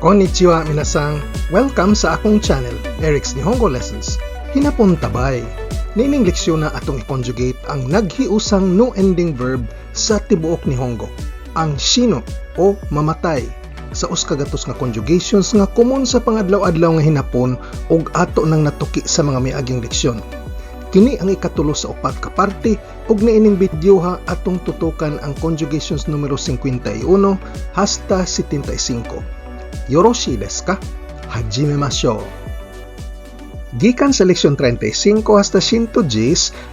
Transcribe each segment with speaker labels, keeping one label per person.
Speaker 1: Konnichiwa, minasang. Welcome sa akong channel, Eric's Nihongo Lessons. Hinapon tabay. Niining leksyon na atong i-conjugate ang naghiusang no-ending verb sa tibuok Nihongo, ang shinu o mamatay, sa 100 nga conjugations nga komon sa pangadlaw-adlaw nga hinapon ug ato nang natuki sa mga miaging leksyon. Kini ang ikatulo sa upat ka parte ug niining video ha atong tutukan ang conjugations numero 51 hasta 75. Yoroshi desu ka? Hajime mashou. Gikan sa leksyon 35 hasta 110,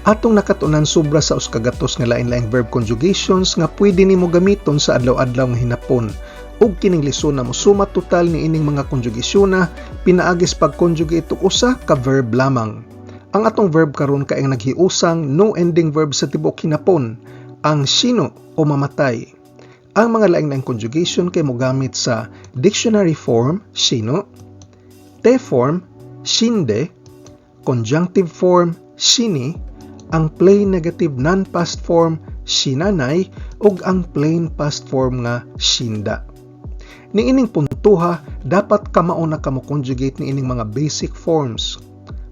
Speaker 1: atong nakatunan sobra sa 100 nga lain-laing verb conjugations nga pwede nimo gamiton sa adlaw-adlaw nga hinapon. Ug kining lesson na mosuma total ni ining mga conjugation na pinaagis pag-conjugate og usa ka verb lamang. Ang atong verb karon kay ang naghiusang no-ending verb sa tibuok hinapon, ang shinu o mamatay. Ang mga laing-laing conjugation kay mogamit sa dictionary form shinu, te form shinde, conjunctive form shini, ang plain negative non-past form shinanai ug ang plain past form nga shinda. Niining puntuha, dapat kamao na kamo conjugate niining mga basic forms.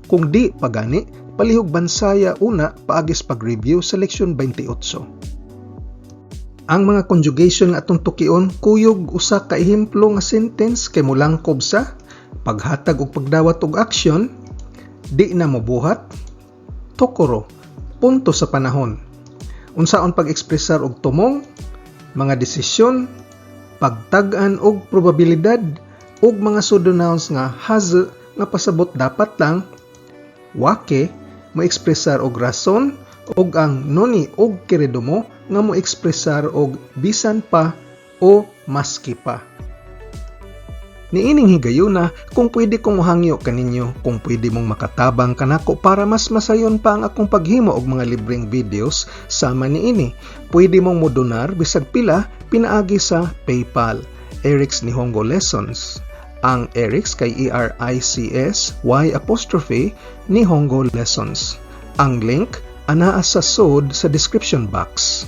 Speaker 1: Kung di pa gani, palihog bansaya una paagis pag-review sa leksyon 28. Ang mga conjugation nga atong tukion kuyog usa ka ehemplo nga sentence kay molangkob sa paghatag og pagdawat og aksyon, di na mobuhat, tokoro, punto sa panahon, unsaon pag-ekspresar og tumong, mga desisyon, pagtag-an og probabilidad, ug mga pseudonouns nga hazu nga pasabot dapat lang, wake mo ekspresar og rason, ug ang noni og keredomo nga mo ekspresar og bisan pa o maski pa. Niining higayuna, kung pwede kong mohangyo kaninyo, kung pwede mong makatabang kanako para mas masayon pa ang akong paghimo og mga libreng videos sama niini. Pwede mong modonar bisag pila pinaagi sa PayPal, Eric's Nihongo Lessons. Ang Eric's kay Erics Y apostrophe Nihongo Lessons. Ang link anaa sa sod sa description box.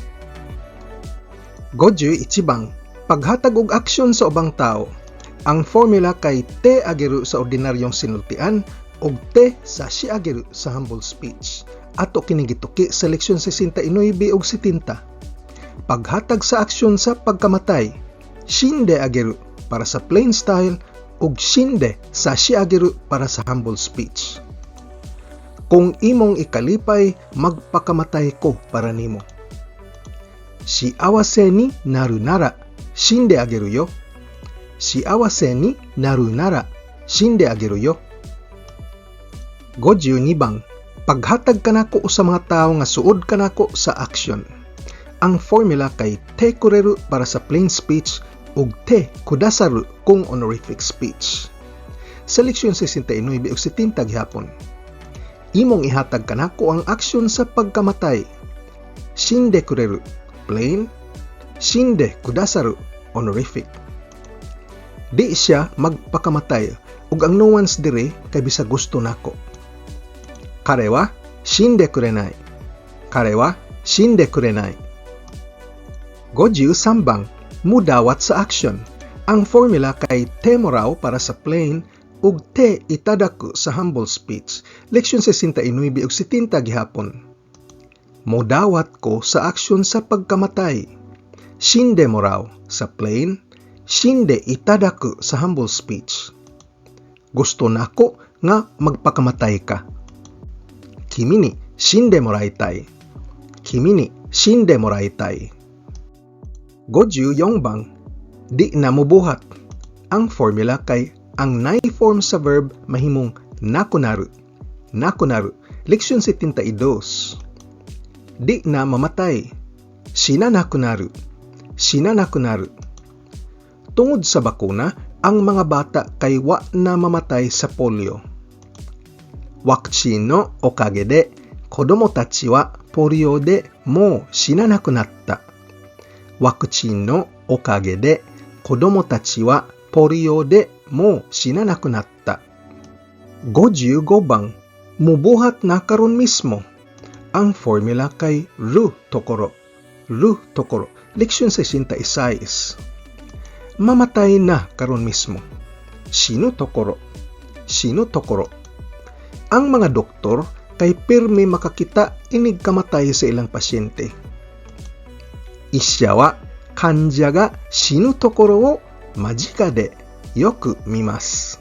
Speaker 1: Goju ichibang, paghatag og aksyon sa ubang tao. Ang formula kay te ageru sa ordinaryong sinultian ug te sashiageru sa humble speech. Ato kining gituki sa leksyon 69 ug 70. Paghatag sa aksyon sa pagkamatay, shinde ageru para sa plain style ug shinde sashiageru para sa humble speech. Kung imong ikalipay, magpakamatay ko para nimo. Shiawase ni naru nara, shinde ageru yo. Shiawase ni naru nara, shinde ageru yo. Goju nibang, paghatag kanako sa mga tawo nga suod kanako sa aksyon. Ang formula kay te kureru para sa plain speech ug te kudasaru kung honorific speech. Sa leksyon 69 ug 70 gihapon. Imong ihatag kanako ang aksyon sa pagkamatay. Shinde kureru, plain. Shinde kudasaru, honorific. Di siya magpakamatay ug ang nuance dire kay bisag gusto nako. Kare wa shinde kurenai. Kare wa shinde kurenai. Goju sambang, mudawat sa aksyon. Ang formula kay te morau para sa plain ug te itadaku sa humble speech. Leksyon 69 ug 70 gihapon. Modawat ko sa aksyon sa pagkamatay. Shinde morau sa plain, shinde itadaku sa humble speech. Gusto nako nga magpakamatay ka. Kimi ni shinde moraitai. Kimi ni shinde moraitai. Goju yonbang, di na mobuhat. Ang formula kay ang nai form sa verb mahimong nakunaru. Nakunaru. Leksyon 72. Di na mamatay. Shinanakunaru. Shinanakunaru. Tungod sa bakuna, ang mga bata kay wa na mamatay sa polio. ワクチンのおかげで子供たちはポリオでもう死ななくなった。ワクチンのおかげで子供たちはポリオでもう死ななくなった。55 bang, mubuhat na karon mismo. Ang formula kay ru tokoro. Ru tokoro. Leksyon 66. Mamatay na karon mismo. 死ぬところ. 死ぬところ. Ang mga doktor kay pirmi makakita inig kamatay sa ilang pasyente. 医者は患者が死ぬところを間近でよく見ます。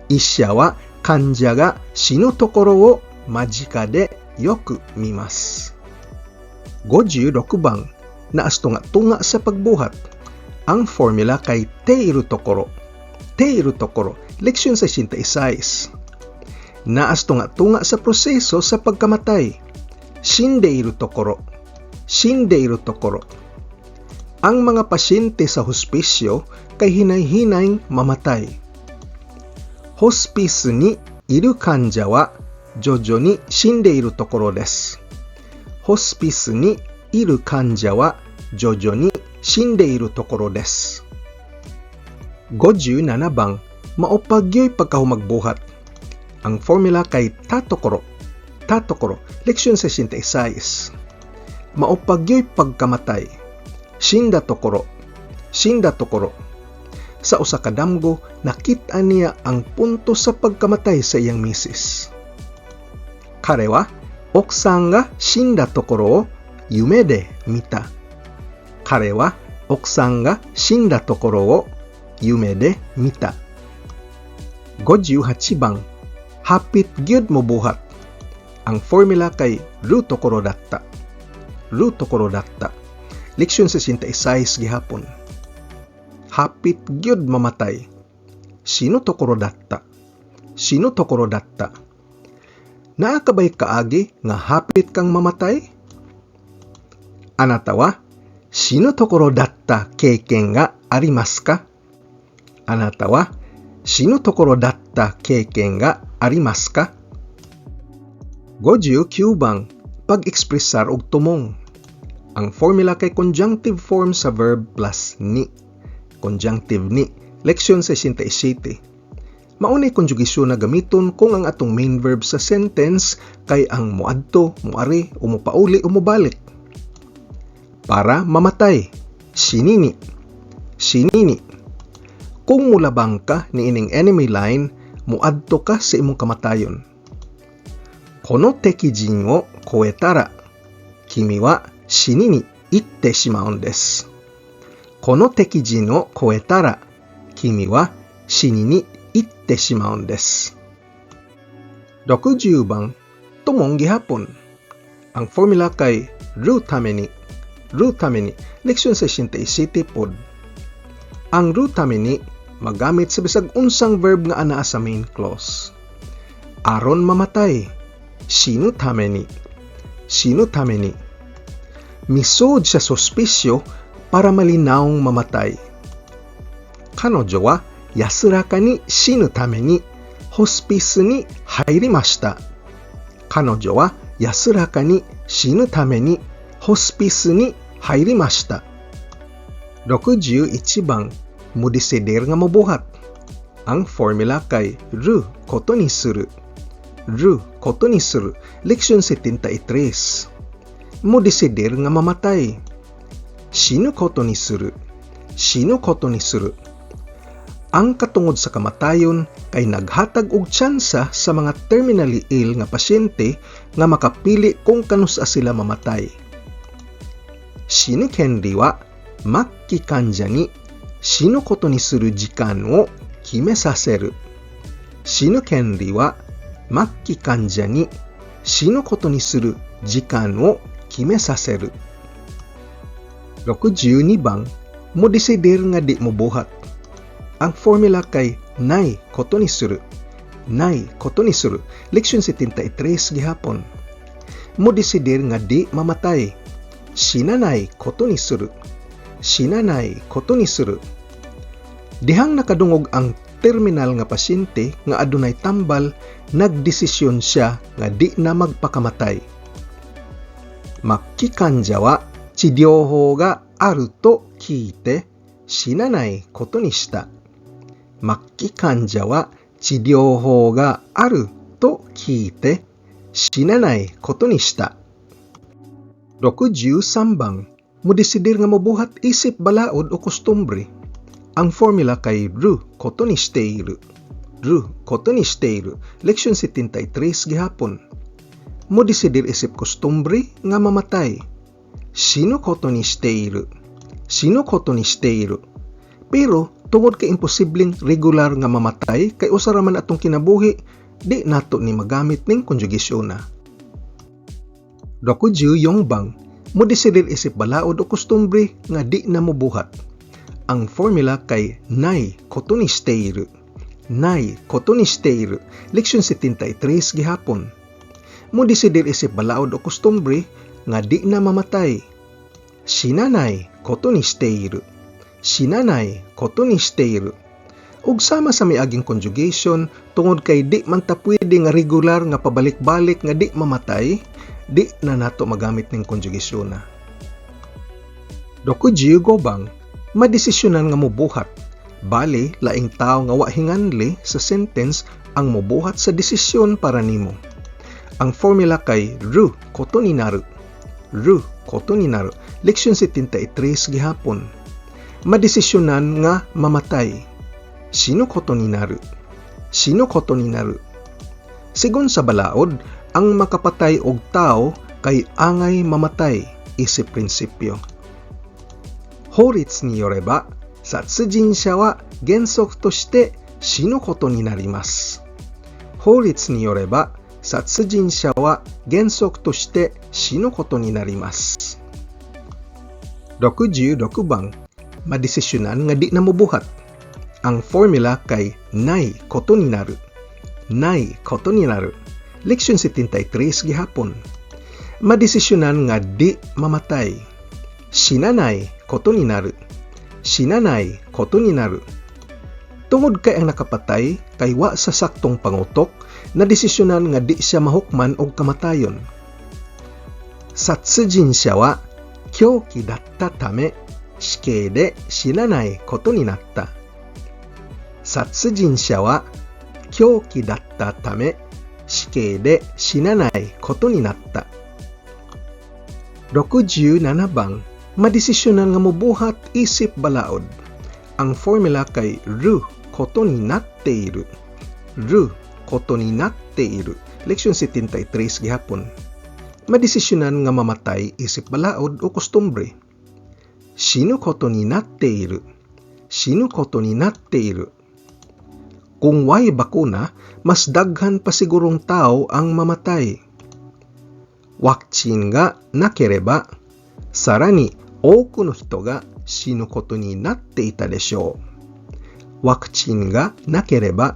Speaker 1: 医者は患者が死ぬところを間近でよく見ます。56 番 naa sa tunga-tunga sa pagbuhat. Ang formula kay ているところ. ているところ. Leksyon 66. Naa sa tunga-tunga sa proseso sa pagkamatay. 死んでいるところ. 死んでいるところ. Ang mga pasyente sa hospisyo kay hinay-hinay mamatay. ホスピスにいる患者は徐々に死んでいるところです。ホスピスにいる患者は徐々に死んでいるところです。57 番 mao pa gyoy pagkahumag buhat. Ang formula kay たところ. たところ. Leksyon 66. Mao pa gyoy pagkamatay. 死んだところ. 死んだところ. Sa usa ka damgo, nakita niya ang punto sa pagkamatay sa iyang misis. 彼は奥さんが死んだところを夢で見た。彼は奥さんが死んだところを夢で見た。58番 hapit gyud mo buhat. Ang formula kay るところだった. るところだった. Leksyon 66 gihapon. Hapit gyud mamatay. 死ぬところだった。死ぬところだった。Naa ka bay kaagi nga hapit kang mamatay? あなたは死ぬところだった経験がありますか？あなたは死ぬところだった経験がありますか？ 59 番 pag-ekspresar og tumong. Ang formula kay conjunctive form sa verb plus に. Conjunctive に. Leksyon 67. Mao ni konjugasyon na gamiton kung ang atong main verb sa sentence kay ang muadto, muari, o mupauli o mubalik. Para mamatay, 死にに. 死にに. Kung mulabang ka niining enemy line, muadto ka sa imong kamatayon. この敵陣を越えたら、君は死にに行ってしまうんです。この敵陣を越えたら、君は死にに行ってしまうんです。60番 tumong gihapon. Ang formula kay るために. るために. Leksyon 67 pod. Ang るために magamit sa bisag unsang verb nga anaa sa main clause. Aron mamatay, 死ぬために. 死ぬために. Misud siya sa hospisyo para malinawong mamatay. 彼女は安らかに死ぬためにホスピスに入りました。彼女は安らかに死ぬためにホスピスに入りました。61番 modesider nga mobuhat. Ang formula kay ることにする. ることにする. Leksyon 73. Modesider nga mamatay. 死ぬことにする. 死ぬことにする. Ang katungod sa kamatayon kay naghatag og tsansa sa mga terminally ill nga pasyente nga makapili kung kanusa sila mamatay. 死ぬ権利は末期患者に死ぬことにする時間を決めさせる。死ぬ権利は末期患者に死ぬことにする時間を決めさせる。62番 modesider nga di mobuhat. Ang formula kay ないことにする. ないことにする. Leksyon 73 gihapon. Modesider nga di mamatay. 死なないことにする。死なないことにする。Dihang nakadungog ang terminal nga pasyente nga adunay tambal, nagdesisyon siya nga di na magpakamatay. 末期患者は治療法があると聞いて死なないことにした。末期患者は治療法があると聞いて死なないことにした。63番 modesider nga mobuhat isip balaod o kostumbre. Ang formula kay ることにしている. ることにしている. Leksyon 73 gihapon. Mo desidir isip kostumbre nga mamatay. 死ぬことにしている. 死ぬことにしている. Pero tungod kay imposibleng regular nga mamatay kay usa ra man atong kinabuhi, di nato ni magamit ning conjugación na. 64 bang, mo desidir isip balaod o kostumbre nga di na mobuhat. Ang formula kay ないことにしている. ないことにしている. Leksyon 73 gihapon. Mo desidir isip balaod o kostumbre nga di na mamatay. 死なないことにしている. 死なないことにしている. Ug sama sa miaging conjugation, tungod kay di man ta pwede nga regular nga pabalik-balik nga di mamatay, di na nato magamit ning conjugation na. 65 bang, madesisyonan nga mobuhat. Bali, laing tao nga wa hinganli sa sentence ang mobuhat sa desisyon para nimo. Ang formula kay ることになる. ることになる. Leksyon 73 gihapon. Madesisyonan nga mamatay. 死ぬことになる. 死ぬことになる. Sigon sa balaod, ang makapatay og tao kay angay mamatay isip prinsipyo. 法律によれば、殺人者は原則として死ぬことになります。法律によれば、殺人者は原則として死ぬことになります。66 bang, madesisyonan nga di na mobuhat. Ang formula kay ないことになる. ないことになる. Leksyon 73 gihapon. Madesisyonan nga di mamatay. 死なないことになる. 死なないことになる. Tungod kay ang nakapatay kay wa sa saktong pangutok, nadesisyonan nga di siya mahukman og kamatayon. 殺人者は狂気だったため、死刑で死なないことになった。殺人者は狂気だったため、死刑で死なないことになった。67 bang, madesisyonan nga mobuhat isip balaod. Ang formula kay ることになっている. ることになっている. Leksyon 73 gihapon. Madesisyonan nga mamatay isip balaod o kostumbre. 死ぬことになっている. 死ぬことになっている. Kung way bakuna, mas daghan pa sigurong tao ang mamatay. ワクチンがなければ、さらに多くの人が死ぬことになっていたでしょう。ワクチンがなければ、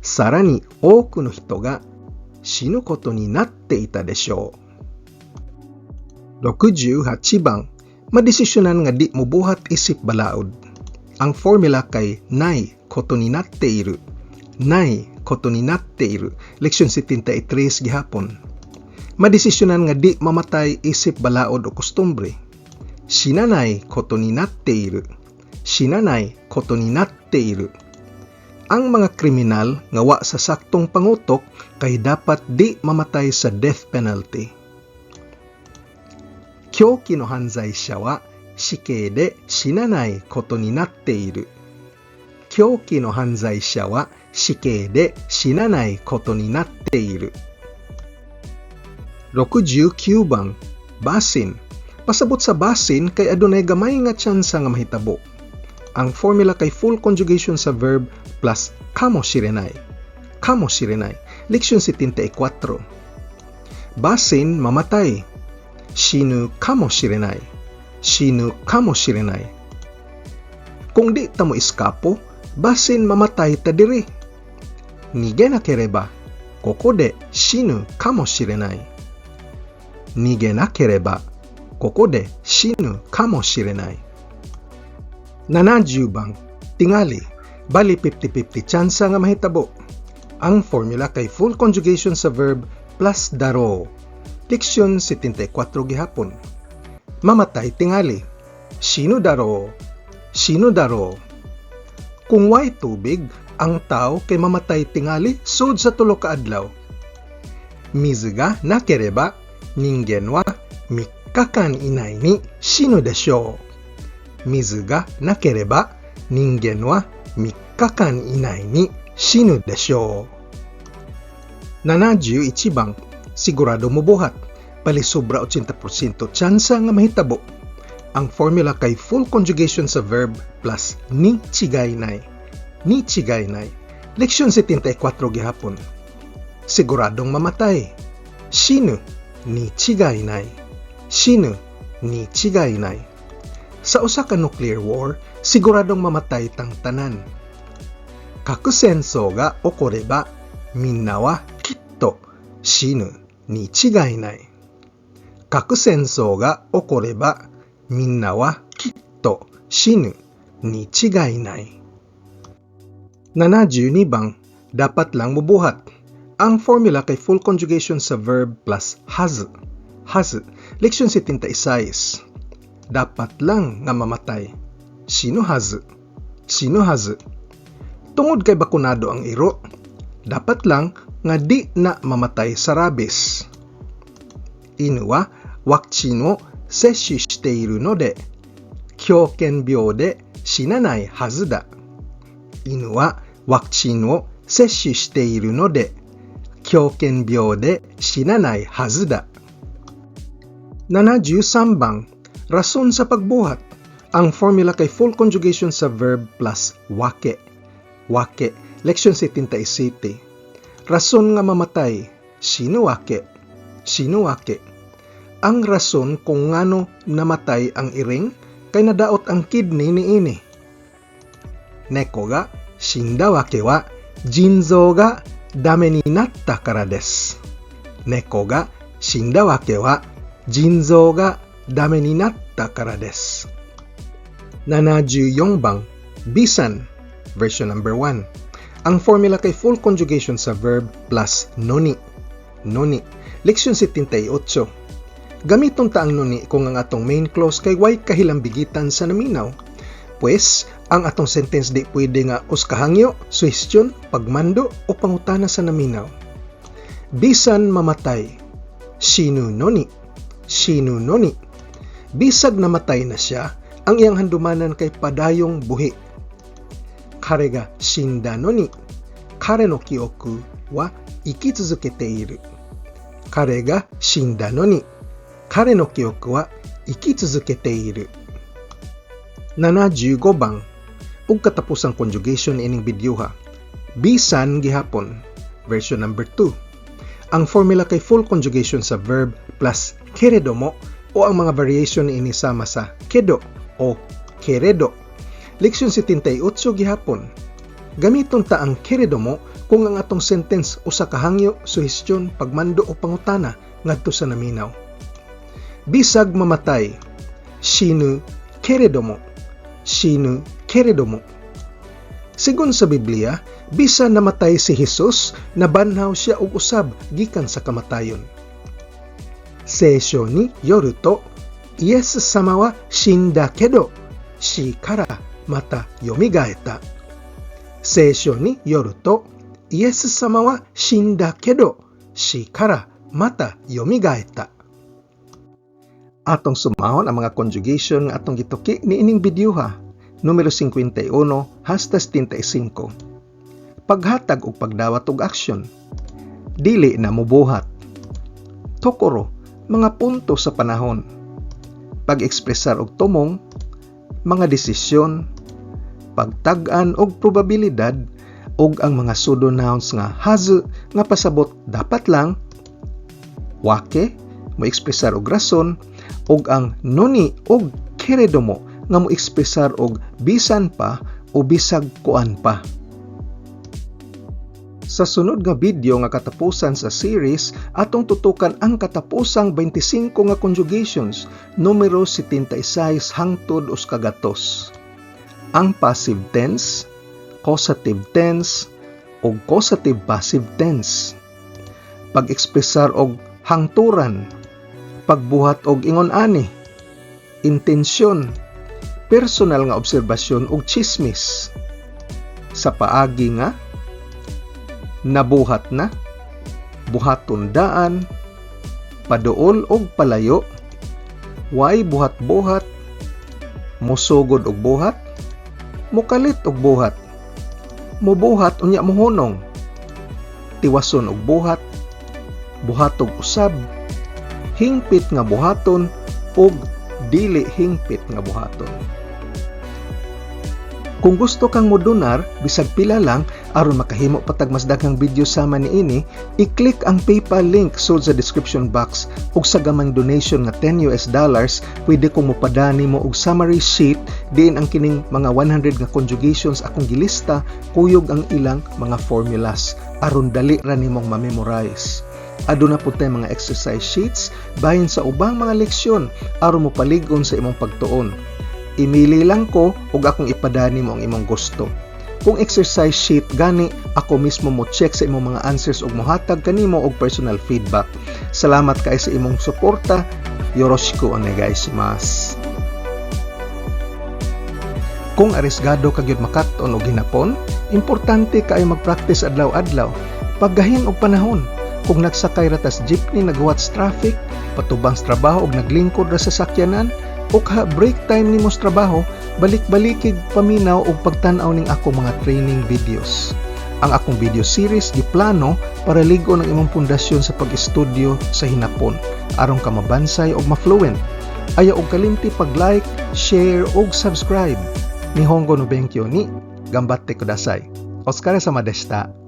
Speaker 1: さらに多くの人が死ぬことになっていたでしょう。68 bang, madesisyonan nga di mobuhat isip balaod. Ang formula kay ないことになっている. ないことになっている. Leksyon 73 gihapon. Madesisyonan nga di mamatay isip balaod o kostumbre. 死なないことになっている. 死なないことになっている. Ang mga kriminal nga wa sa saktong pangutok kay dapat di mamatay sa death penalty. 狂気の犯罪者は死刑で死なないことになっている。狂気の犯罪者は死刑で死なないことになっている。69 bang, basin. Pasabot sa basin kay adunay gamay nga tsansa nga mahitabo. Ang formula kay full conjugation sa verb plus かもしれない. かもしれない. Leksyon 74. Basin mamatay. 死ぬかもしれない. 死ぬかもしれない. Kung di ta mo eskapo, basin mamatay ta diri. 逃げなければ、ここで死ぬかもしれない。逃げなければ、ここで死ぬかもしれない。70 bang, tingali, bali 50-50 tsansa nga mahitabo. Ang formula kay full conjugation sa verb plus だろう. Leksyon 74 gihapon. Mamatay tingali. 死ぬだろう. 死ぬだろう. Kung way tubig, ang tao kay mamatay tingali sud sa 3 ka adlaw. 水がなければ、人間は3日間以内に死ぬでしょう。水がなければ、人間は3日間以内に死ぬでしょう。71 番 sigurado mobuhat. Palisobra 80% tsansa nga mahitabo. Ang formula kay full conjugation sa verb plus に違いない. に違いない. Leksyon 74 gihapon. Siguradong mamatay. 死ぬに違いない. 死ぬに違いない. Sa usa ka nuclear war, siguradong mamatay tang tanan. 核戦争が起これば、みんなはきっと死ぬに違いない。核戦争が起これば、みんなはきっと死ぬに違いない。72 番 dapat lang mubuhat. Ang formula kay full conjugation sa verb plus はず. はず. Leksyon 76. Dapat lang nga mamatay. 死ぬはず. 死ぬはず. Tungod kay bakunado ang iro, dapat lang nga di na mamatay sa rabis. 犬はワクチンを接種しているので、狂犬病で死なないはずだ。犬はワクチンを接種しているので、狂犬病で死なないはずだ。73 番 rason sa pagbuhat. Ang formula kay full conjugation sa verb plus わけ. わけ. Leksyon 77. Rason nga mamatay. 死ぬわけ. 死ぬわけ. Ang rason kung ngano namatay ang iring kay nadaot ang kidney niini. 猫が死んだわけは腎臓がダメになったからです。猫が死んだわけは腎臓がダメになったからです。74 番 bisan version number 1. Ang formula kay full conjugation sa verb plus のに. のに. Leksyon 78. Gamiton ta ang のに kung ang atong main clause kay way kahilambigitan sa naminaw. Pues, ang atong sentence di pwede nga usa ka hangyo, suhestyon, pagmando o pangutana sa naminaw. Bisan mamatay. 死ぬのに. 死ぬのに. Bisag namatay na siya, ang iyang handumanan kay padayong buhi. 彼が死んだのに、彼の記憶は生き続けている。彼が死んだのに、彼の記憶は生き続けている。75 番 ug katapusang conjugation ining video ha. Bisan gihapon, version number 2. Ang formula kay full conjugation sa verb plus けれども o ang mga variation niini sama sa けど o けれど. Leksyon 78 gihapon. Gamiton ta ang けれども kung ang atong sentence usa ka hangyo, suhestyon, pagmando o pangutana ngadto sa naminaw. Bisag mamatay, 死ぬけれども, 死ぬけれども. Sigon sa Biblia, bisan namatay si Jesus, nabanhaw siya og usab gikan sa kamatayon. 聖書によると、イエス様は死んだけど、死からまた蘇った。聖書によると、イエス様は死んだけど、死からまた蘇った。Atong sumahon ang mga conjugation nga atong gituki niining video ha. Numero 51 hasta 75. Paghatag og pagdawat og aksyon. Dili na mobuhat. ところ, mga punto sa panahon. Pag-ekspresar og tumong, mga desisyon, pagtag-an og probabilidad ug ang mga pseudo nouns nga はず nga pasabot dapat lang, わけ mo ekspresar og rason ug ang のに ug けれども nga mo ekspresar og bisan pa o bisag kuan pa. Sa sunod nga video nga katapusan sa series, atong tutukan ang katapusang 25 nga conjugations, numero 76 hangtod 100. Ang passive tense, causative tense, ug causative passive tense. Pag-ekspresar og hangturan, pagbuhat og ingon ani, intensyon, personal nga obserbasyon ug chismis. Sa paagi nga nabuhat na, buhaton daan, paduol og palayo, way buhat-buhat, mosugod og buhat, Mukalit og buhat. Mubuhat unya muhunong. Tiwason og buhat. Buhatog usab. Hingpit nga buhaton ug dili hingpit nga buhaton. Kung gusto kang modonar, bisag pila lang, aron makahimo pa tag mas daghang video sama niini, i-click ang PayPal link sud sa description box ug sa gamayng donation nga US$10, pwede kong mopadani mo og summary sheet diin ang kining mga 100 nga conjugations akong gilista kuyog ang ilang mga formulas aron dali ra nimong ma-memorize. Aduna pud tay mga exercise sheets bahin sa ubang mga leksyon aron mopalig-on sa imong pagtuon. Imili lang ko ug akong ipadani mo ang imong gusto. Kung exercise sheet gani, ako mismo mo check sa imong mga answers ug mohatag kanimo og personal feedback. Salamat kay sa imong suporta. Yoroshiku onegaishimasu. Kung arisgado ka gyud makat-on og hinapon, importante kaayo mag-practice adlaw-adlaw. Paggahin og panahon. Kung nagsakay ra tas jeepney naghuwat sa traffic, patubang sa trabaho og naglingkod ra sa sakyanan, o ka break time nimo sa trabaho, balik-balikig paminaw og pagtan-aw ning akong mga training videos. Ang akong video series giplano para lig-on ang imong pundasyon sa pag-estudyo sa hinapon aron ka mabansay og ma-fluent. Ayaw og kalimti pag-like, share ug subscribe. Nihongo no benkyo ni ganbatte kudasai. Otsukaresama deshita.